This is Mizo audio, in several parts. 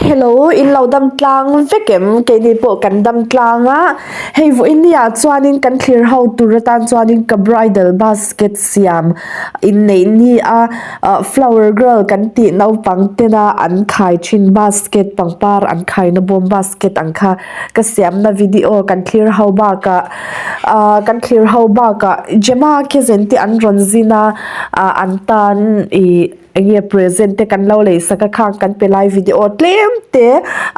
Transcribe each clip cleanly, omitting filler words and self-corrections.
Hello, in lo dam tlang vek em? Keini pawh kan dam tlang a. Hei vawiin ni ah chuanin kan thlir ho tur atan chuanin ka bridal basket siam inneih ni a flower girl kan tih naupang tena an khai thin basket pangpar an khaina bawm basket ang kha ka siamna video kan thlir ho bakah ah kan thlir ho bakah Gemma Khezen te an rawn zin a ah an tan ih eng nge present te kan lo lei sak a khang kan pe lai video tlem te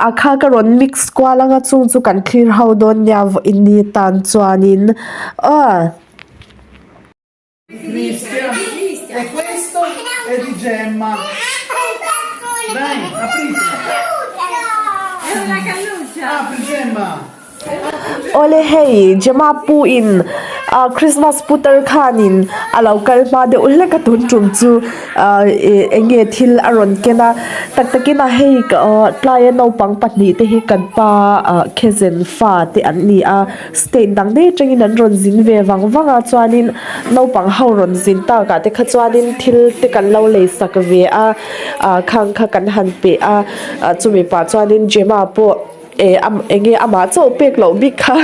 a kha ka rawn mix kual anga chung chu kan thlir ho dawn nia vawiin ni tan chuanin aw. Cristian e questo è di Gemma. Dai, aprite. È una cannuccia. Apri Gemma. Awle hei Gemma pu in ah Christmas putar khanin a lo kal hma deuh hlek a tun tum chu ah ih eng nge thil a rawn ken a tak takin a hei tlaia naupang pahnih te hi kan pa ah khezen fa te an ni a state dang daih atangin an rawn zin ve vang vang a chuanin naupang ho rawn zin takah te kha chuanin thil te kan lo lei sak ve a ah khang kha kan han pe a ah chumi pah chuanin Gemma pawh. Eh a eng nge amah chauh pek loh bik kha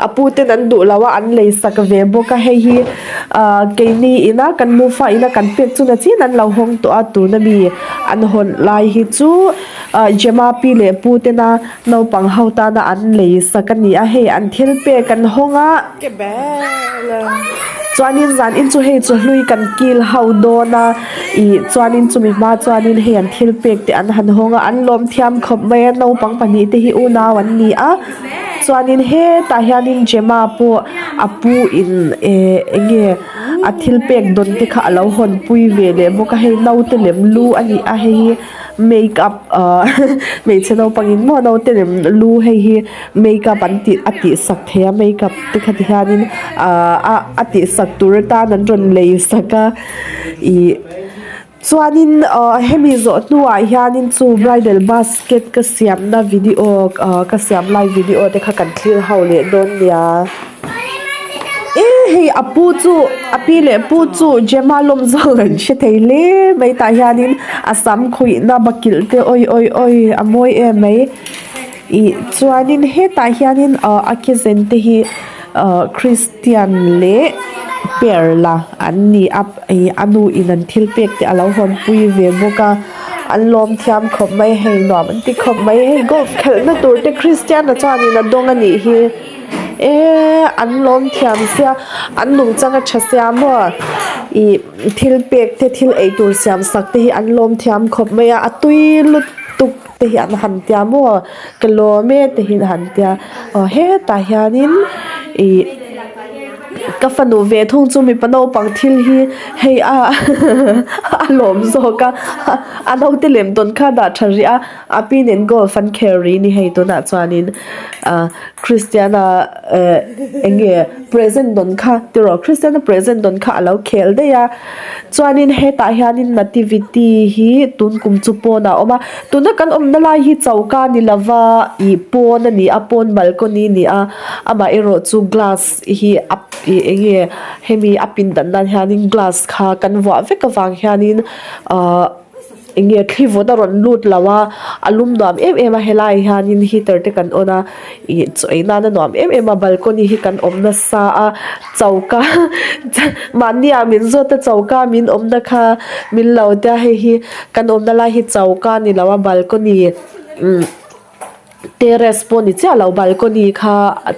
a pu ten an duh lo a an lei sak ve bawk a hei hi ah keini ina kan nufa ina kan pek chu na chin an lo hawng tawh a tuna mi an hawn lai hi chu ah Gemma pi leh pu tena naupang ho tana an lei sak a ni a hei an thil pek an hawng a. Chuanin zanin chu hei chu hlui kan kil ho dawn a ih chuanin chumi hma chuanin hei an thil pek te an han hawng a an lawm thiam khawp mai a naupang pahnih te hi unau an ni a chuanin hetah hianin Gemma pawh a pu in eh eng nge a thil pek dawn te kha alo hawn pui ve leh bawk a hei naute lem lu a ni a hei hi makeup ah hmeichhe naupang in maw naute lem lu hei hi. Makeup an tih a tih sak thei a makeup te kha ti hianin ahh a a tih sak tur atan an rawn lei sak a ih chuanin ahh hemi zawh hnuah hianin chu bridal basket ka siamna video ahh ka siam lai video te kha kan thlir ho leh dawn nia e hei a pu chu a pi leh pu chu Gemma lawm zawk an hre thei hle mai tah hianin a sam khawihna bakilh te awi awi awi a mawi em mai. Ih chuanin hetah hianin ah a ke zen te hi ah christian leh perla an ni a ih a nu in an thil pek te alo hawn pui ve bawk a an lawm thiam khawp mai hei nuam an ti khawp mai hei golf khelh na tur te christian a chuanin a dawng a nih hi eee an lawm thiam sia an nungchang a tha sia maw ih thil pek te thil eitur siam sak te hi an lawm thiam khawp mai a a tui lutuk. Te hi an han tia maw ka lawm e te hi an han tia aw hetah hianin ih ka fanu ve thung chu mipa naupang thil hi hei a a lawm zawk a a naute lem tawn kha dah tha rih a a pi nen golf an khel rih a ni hei tunah chuanin ah christiana eh eng nge present dawn kha tiraw christiana present dawn kha alo khel daih a. Chuanin hetah hianin nativity hi tun kum chu pawn ah a awm a tuna kan awmna lai hi choka ni lova ih pawn a ni a pawn balcony a ni a amaherawh chu glass hi a ih eng nge hemi a pindan nan hianin glass kha kan vuah vek avang hianin ahh. Eng nge thli vawt a rawn lut lo a a lum nuam em em a helaiah hianin heater te kan on a ih chaw ei nan a nuam em em a balcony hi kan awm nasa a choka mahni ah min zawt a choka min awmna kha min lo tia hei hi kan awmna lai hi choka a ni lo a balcony umm. Terrace pawh ni chiah lo balcony kha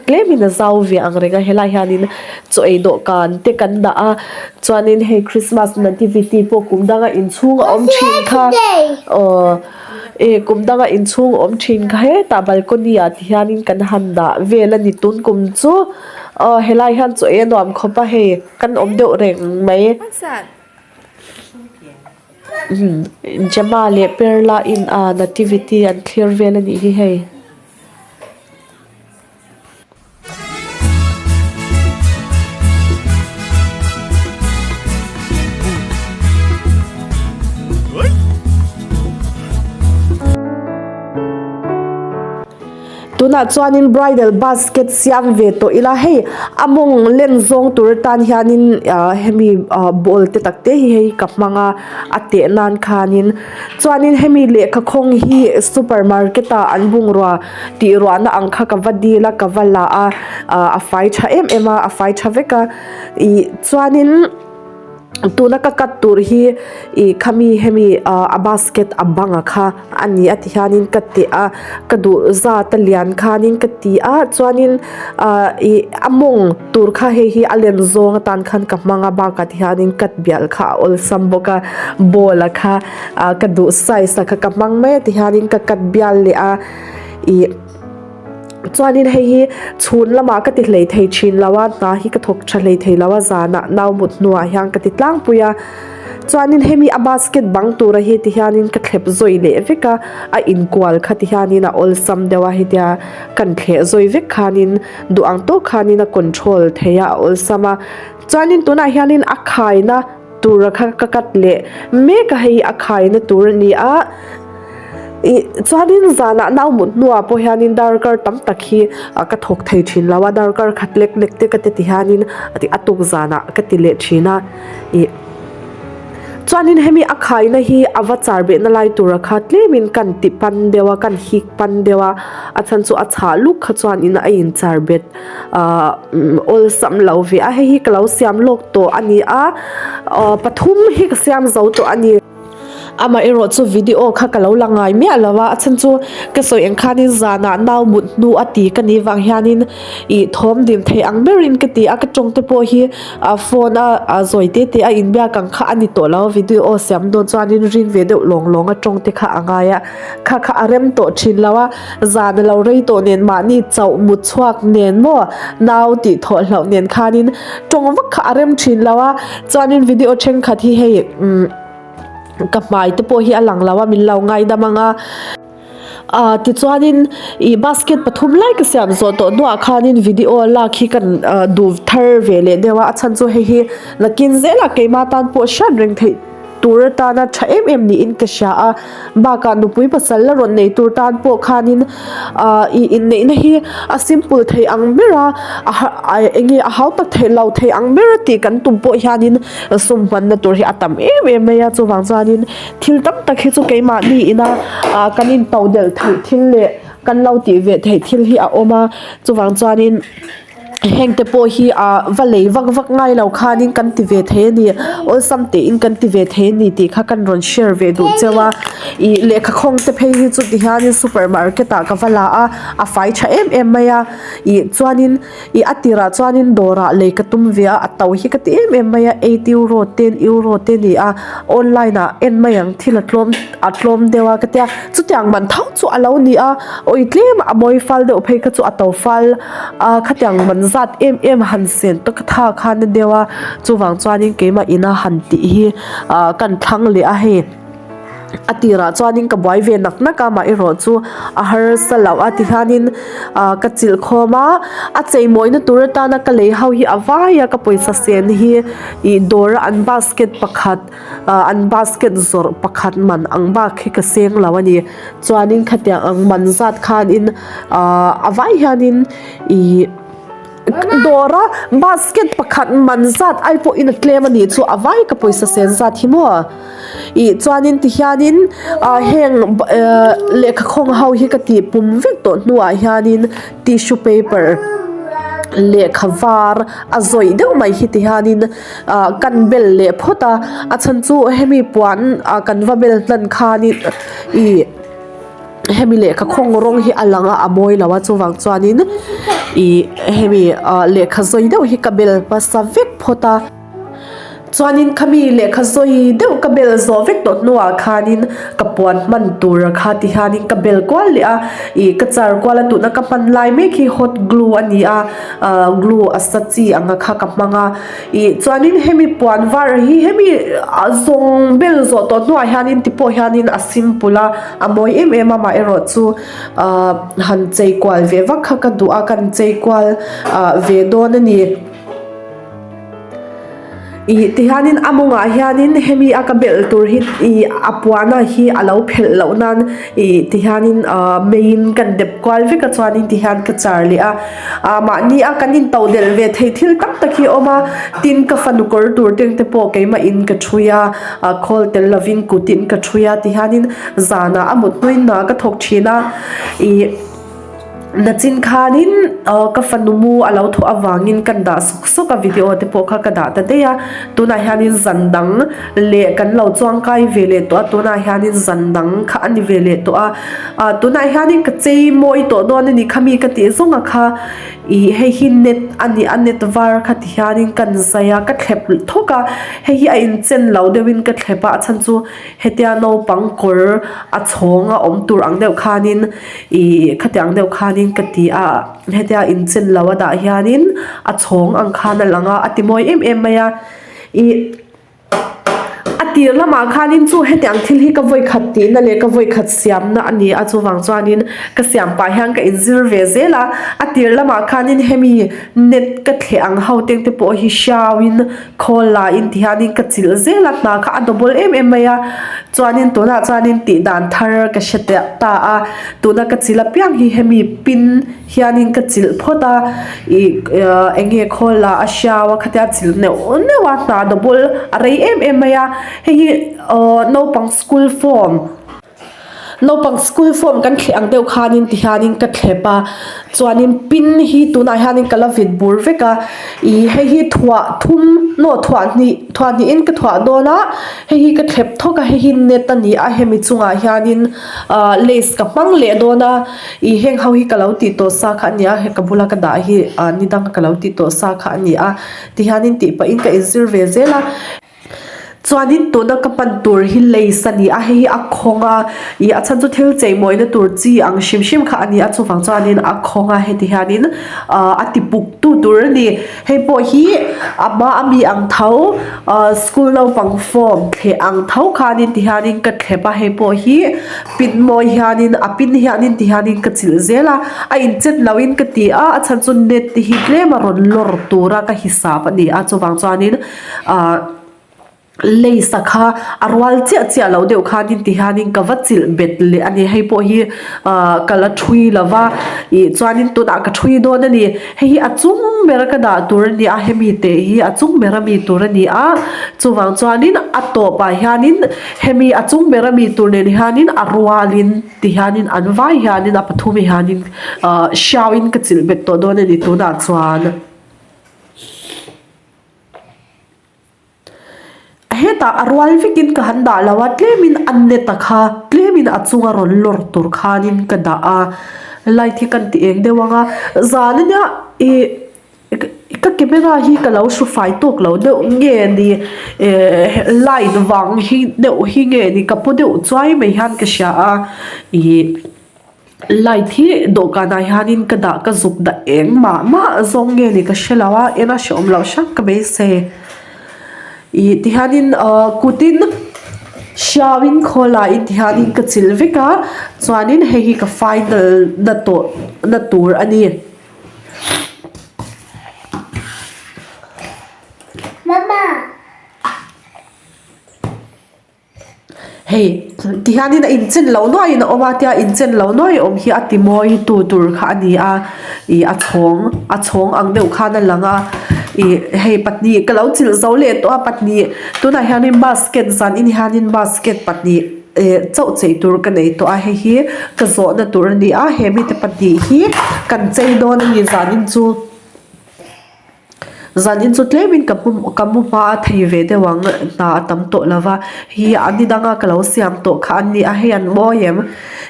tlemin a zau ve ang reng a helaiah hianin chaw ei dawhkan te kan dah a chuanin hei christmas nativity pawh kum danga inchhung a awm thin kha aw e kum danga inchhung a awm thin kha hetah balcony ah ti hianin kan han dah vel a ni tun kum chu aw helaiah hian chaw ei a nuam khawp a hei kan awm deuh reng mai. Gemma leh Perla in a nativity an thlir vel a nih hi hei. Tunah chuanin bridal basket siam ve tawh ila hei a mawng len zawng tur atan hianin ah hemi ah ball te tak te hi hei ka hmang a a teh nan khanin chuanin hemi lehkha khawng hi super market ah an bungrua tih ruahna ang kha ka va dil a ka va la a ah a fai tha em em a a fai tha vek a ih chuanin. Tuna ka cut tur hi ih khami hemi ah a basket a bang a kha a ni a ti hianin ka teh a ka duh zat a lian khanin ka ti a chuanin ah ih a mawng tur kha hei hi a len zawng atan khan ka hmang a bakah ti hianin cut bial kha a awlsam bawk a ball a kha ah ka duh size a kha ka hmang mai a ti hianin ka cut bial leh a ih. Chuanin hei hi chhun lamah ka ti hlei thei thin lo a, hna hi ka thawk tha hlei thei lo a zanah nau mut hnuah hian ka ti tlangpui a. Chuanin hemi a basket bang tura hi ti hianin ka thlep zawi leh vek a, a inkual kha ti hianin a awlsam deuh a hetia kan thleh zawi vek khanin duh ang tawk khanin a control thei a a awlsam a. Chuanin tunah hianin a khaina tura kha ka cut leh mek a hei a khaina tur a ni a. Ih chuanin zanah nau mut hnuah pawh hianin darkar tam tak hi ka thawk thei thin lo a darkar khat lek lek te ka ti ti hianin a tuk zanah ka ti leh thin a ih chuanin hemi a khaina hi a va char behna lai tura kha tlemin kan ti pan deuh a kan hik pan deuh a a chhan chu a chhah luk kha chuanin a in char bet ahh awlsam lo ve a hei hi ka lo siam lawk tawh a ni a aw pathum hi ka siam zo tawh a ni. Amaherawh chu video kha ka lo la ngai miah lo a, a chhan chu ka sawi ang khanin zanah nau mut hnu a ti ka nih vang hianin ih thawm dim thei ang berin ka ti a, ka tawng te pawh hi ah phone a zawi te te a inbiak ang kha a ni tawh lo a, video siam dawn chuanin ring ve deuh lawng lawng a tawng te kha a ngai a, kha kha a rem tawh thin lo a, zan a lo rei tawh nen mahni chauh mut chhuak nen maw nau tih thawh hlauh nen khanin tawng vak kha a rem thin lo a, chuanin video thenkhat hi hei umm. Ka hmai te pawh hi a lang lo a min lo ngaidam ang a ah tichuanin ih basket pathum lai ka siam zawh tawh hnuah khanin video lak hi kan ah duh thar ve leh deuh a a chhan chu hei hi nakin zelah keimah tan pawh hriat reng theih tur atana tha em em niin ka hria a bakah nupui pasal la rawn nei tur tan pawh khanin ah ih inneihna hi a simple thei ang ber a a eng nge a hau tak theih lo thei ang ber a tih kan tum pawh hianin sum hmanna tur hi a tam em em mai a chuvang chuanin thil tam tak hi chu keimahni ina ah kan in to delh theih thil leh kan lo tih ve theih thil hi a awm a chuvang chuanin heng te pawh hi ah va lei vak vak ngai lo khanin kan ti ve thei a ni awlsam tein kan ti ve thei a ni tih kha kan rawn share ve duh cheu a ih lehkha khawng te phei hi chu tihianin super market ah ka va la a a fai tha em em mai a ih chuanin. Ih a tirah chuanin dawrah lei ka tum ve a, a to hi ka ti em em mai a, eight euro ten euro te a ni a, online ah en mai ang thil a tlawm a tlawm deuh a ka tia, chutiang man tho chu a lo ni a, awi tlem a mawi fal deuh phei kha chu a to fal a khatiang man zat em em han sen tawk a tha khan a deuh a, chuvang chuanin keimah ina han tih hi ah kan thlang leh a hei. A tirah chuanin ka buai ve nak nak a amaherawh chu a harsa loh a tihianin ah ka chilh khawm a a cheimawina tur atana ka lei ho hi a vai a ka pawisa sen hi ih dawr a an basket pakhat ah an basket zawrh pakhat man ang bak hi ka seng lo a ni chuanin khatiang ang man zat khanin ah a vai hianin ih. Dawr a basket pakhat man zat ai pawhin a tlem a nih chu a vai ka pawisa sen zat hi maw ih chuanin tihianin ah heng ehh lehkha khawng ho hi ka tih pum vek tawh hnuah hianin tissue paper lehkha var a zawih deuh mai hi tihianin ah kan bel leh phawt a a chhan chu hemi puan ah kan va bel hnan khanin ih. Hemi lehkha khawng rawng hi a lang a a mawi lo a chuvang chuanin ih hemi ah lehkha zawi deuh hi ka bel hmasa vek phawt a chuanin khami lehkha zawi deuh ka bel zawh vek tawh hnuah khanin ka puan hman tur kha ti hianin ka bel kual leh a ih ka char kual a tuna ka hman lai mek hi hot glue a ni a ah glue a sa chi anga kha ka hmang a. Ih chuanin hemi puan var hi hemi a zawng bel zawh tawh hnuah hianin ti pawh hianin a simple a a mawi em em a amaherawh chu ahh han chei kual ve vak kha ka duh a kan chei kual ah ve dawn a ni. Ih tihianin a mawngah hianin hemi a ka belh tur hi ih a puana hi a lo phelh loh nan ih tihianin ahh meiin kan dep kual vek a chuanin tihian ka char leh a ah mahni a kan in to delh ve theih thil tam tak hi a awm a tin ka fanu kawr tur teng te pawh keimah in ka thui a ah khawl tel lovin kut in ka thui a tihianin zanah a mut hnuin hna ka thawk thin a ih. Nachin khanin aw ka fanu mu a lo thawh avangin kan dah sawk sawk a video te pawh kha ka dah ta daih a tunah hianin zan dang leh kan lo chuangkai ve leh tawh a tunah hianin zan dang kha a ni ve leh tawh a ah tunah hianin ka chei mawi tawh dawn a ni khami ka tih zawng a kha ih hei hi net a ni a net var kha ti hianin kan zai a ka thlep thawk a hei hi a inchen lo deuhin ka thlep a a chhan chu hetia naupang kawr a chhawng a awm tur ang deuh khanin Ih khatiang deuh khanin ka ti a, hetia inchen lo a dah hianin a chhawng ang khan a lang a, a ti mawi em em mai a. Ih a tir lamah khanin chu hetiang thil hi ka vawikhat tihna leh ka vawikhat siamna a ni a, chuvang chuanin ka siam pah hian ka inzir ve zel a. A tir lamah khanin hemi net ka thleh ang ho teng te pawh hi hriauin khawl la in ti hianin ka chilh zel a hna kha a double em em mai a chuanin tunah chuanin tih dan thar ka hre teh ta a tuna ka chilh apiang hi hemi pin hianin ka chilh phawt a ih eng nge khawl la a hriau a khatia chilh neuh neuh a hna double a rei em em mai a hei hi aww naupang school form. Naupang school form kan thleh ang deuh khanin ti hianin ka thlep a chuanin pin hi tunah hianin ka la vit bur vek a ih hei hi thuah thum naw thuah hnih thuah hnihin ka thuah dawn a hei hi ka thlep thawk a hei hi net a ni a hemi chungah hianin ah lace ka hmang leh dawn a ih heng ho hi ka lo tih tawh sa kha a ni a hei ka bula ka dah hi ah ni danga ka lo tih tawh sa kha a ni a ti hianin tih pahin ka inzir ve zel a. Chuanin tuna ka hman tur hi lace a ni a, hei hi a khawng a, ih a chhan chu thil chei mawina tur chi ang hrim hrim kha a ni a, chuvang chuanin a khawng a heti hianin ah a ti puk tu tur a ni. Hei pawh hi a hma a mi ang tho ah school naupang form thleh ang tho khanin ti hianin ka thlep a, hei pawh hi pin mawi hianin a pin hianin ti hianin ka chilh zel a, a inchet lohin ka ti a, a chhan chu net te hi tlem a rawn lawr tura ka hisap a ni a, chuvang chuanin. Ahh lace a kha a rual chiah chiah loh deuh khanin ti hianin ka va chilh bet leh a ni hei pawh hi ahh ka la thui lo va ih chuanin tunah ka thui dawn a ni hei hi a chung ber a ka dah tur a ni a hemi te hi a chung ber ami tur a ni a chuvang chuanin a tawpah hianin hemi a chung ber ami tur nen hianin a rualin ti hianin an vai hianin a pathum hianin ahh hriauin ka chilh bet tawh dawn a ni tunah chuan. Hetah a rual vekin ka han dah lo a, tlemin a net a kha tlemin a chunga rawn lawr tur khanin ka dah a, light hi kan ti eng deuh ang a, zan ania ih ka camera hi ka lo hru fai tawk lo deuh nge ni eh light vang hi deuh hi nge ni ka pu deuh chuai mai hian ka hria a ih. Light hi dawhkanah hianin ka dah ka zuk dah eng mah mah zawng nge ni ka hre lo a en a hrehawm loh hrang ka beisei ih tihianin ahh kutin hriauin khawlaiin tihianin ka chilh vek a chuanin hei hi ka final na tawh na tur a ni. Hei tihianin a inchen loh nuaiin a awm a tia inchen loh nuai awm hi a ti mawi tu tur kha a ni a ih a chhawng a chhawng ang deuh khan a lang a ih hei pahnih ka lo chilh zo leh tawh a pahnih tunah hianin basket zanin hianin basket pahnih eh chauh chei tur ka nei tawh a hei hi ka zawhna tur a ni a he mite pahnih hi kan chei dawn a ni zanin chu. Zanin chu tlemin ka hmu ka mu hma a thei ve deuh ang hna a tam tawh lo va hi a ni danga ka lo siam tawh kha an ni a hei an mawi em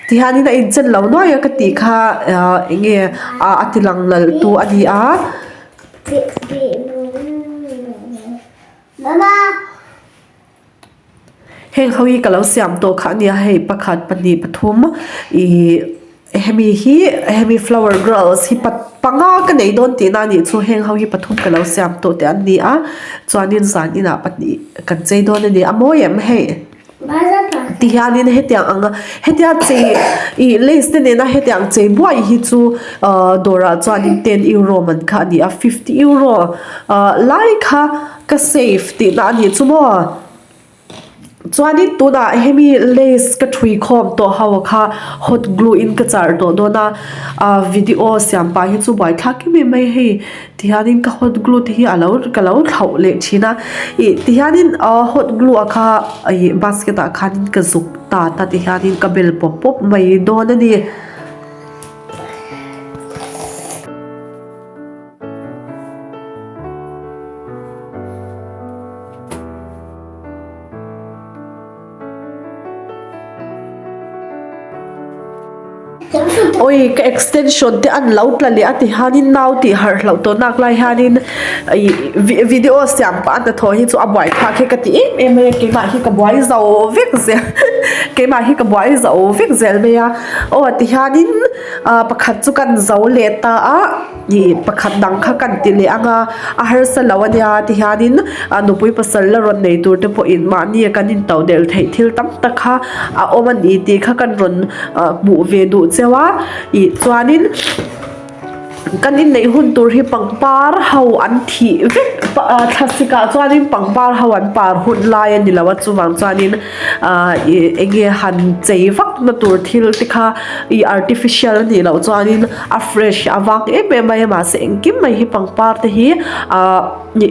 tihianin a inchen lo nuai a ka tih kha ah eng nge ah a ti lang nalh tu a ni a. Heng ho hi ka lo siam tawh kha a nia hei pakhat pahnih pathum ihh hemi hi hemi flower girls hi panga ka nei dawn tihna a nih chu heng ho hi pathum ka lo siam tawh te an ni a chuanin zan inah pahnih kan chei dawn a ni a mawi em hei. Tihianin hetiang anga hetia chei ih lace te nena hetiang chei buai hi chu ahh dawrah chuanin 10 euro man kha a ni a 50 euro ah lai kha ka save tihna a nih chu maw. Chuanin tunah hemi lace ka thui khawm tawh ho kha hot glue in ka charh tawh dawn a ah video siam pah hi chu buaithlak em em mai hei tihianin ka hot glue te hi alo ka lo thlauh leh thin a ih tihianin ah hot glue a kha ih basket ah khanin ka zuk ta ta tihianin ka bel pawp pawp mai dawn a ni. Awi ka extension te an lo tla leh a ti hianin nau tih harh hlauh tawh nak lai hianin ih video siam pah a hnathawh hi chu a buai phak hi ka ti em em mai a keimah hi ka buai zo vek zel keimah hi ka buai zo vek zel mai a aw ti hianin ah pakhat chu kan zo leh ta a. Ih pakhat dang kha kan ti leh ang a, a harsa lo a nia ti hianin a nupui pasal la rawn nei tur te pawhin mahni a kan intoh del theih thil tam tak kha a awm a ni tih kha kan rawn hmuh ve duh cheu a, ih chuanin kan inneih hun tur hi pangpar ho an thih vek thlasik ah chuanin pangpar ho an par hun lai a ni lo a chuvang chuanin ah ih eng nge han chei vak na tur thil te kha ih artificial a nih loh chuanin. A fresh a vang em em mai a mahse engkim mai hi pangpar te hi ahh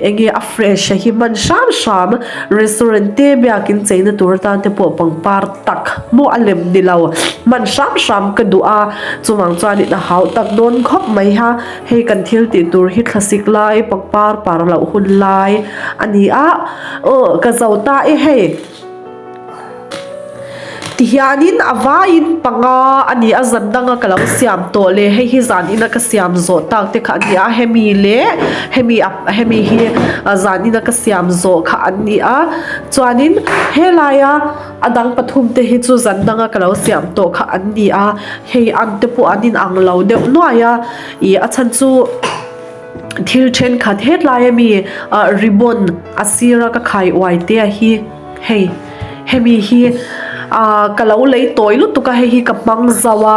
eng nge a fresh a hi hman hram hram restaurant te biakin cheina tur atan te pawh pangpar tak maw a lem ni lo hman hram hram ka duh a chuvang chuanin a hau tak dawn khawp mai a hei kan thil tih tur hi thlasik lai pangpar par loh hun lai a ni a aw ka zo ta e hei. Tihianin a vaiin panga a ni a zan danga ka lo siam tawh leh hei hi zan ina ka siam zawh tak te kha a ni a hemi leh hemi a hemi hi zan ina ka siam zawh kha an ni a chuanin helaia a dang pathum te hi chu zan danga ka lo siam tawh kha an ni a hei an te pawh an inang lo deuh nuai a ih a chhan chu. Thil thenkhat hetlai ami ah ribbon a sira ka khai uai te a hi hei hemi hi ah ka lo lei tawi lutuk a hei hi ka hmang zo a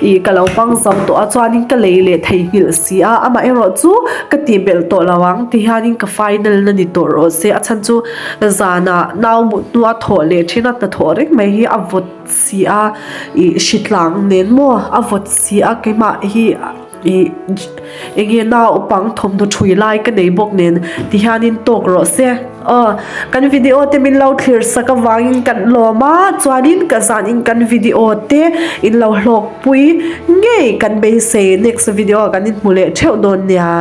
ih ka lo hmang zo tawh a chuanin ka lei leh theihnghilh si a amaherawh chu ka tih belh tawh lo ang ti hianin ka final na ni tawh rawh se a chhan chu zanah nau mut hnua thawh leh thin a hnathawh reng mai hi a vawt si a ih hritlang nen maw a vawt si a keimah hi. Ih enge naupang thawmhnaw thui lai ka nei bawk nen ti hianin tawk rawh se aw kan video te min lo thlir sak avangin kan lawm a chuanin ka zanin kan video te in lo hlawkpui ngei kan beisei next video ah kan inhmu leh theuh dawn nia.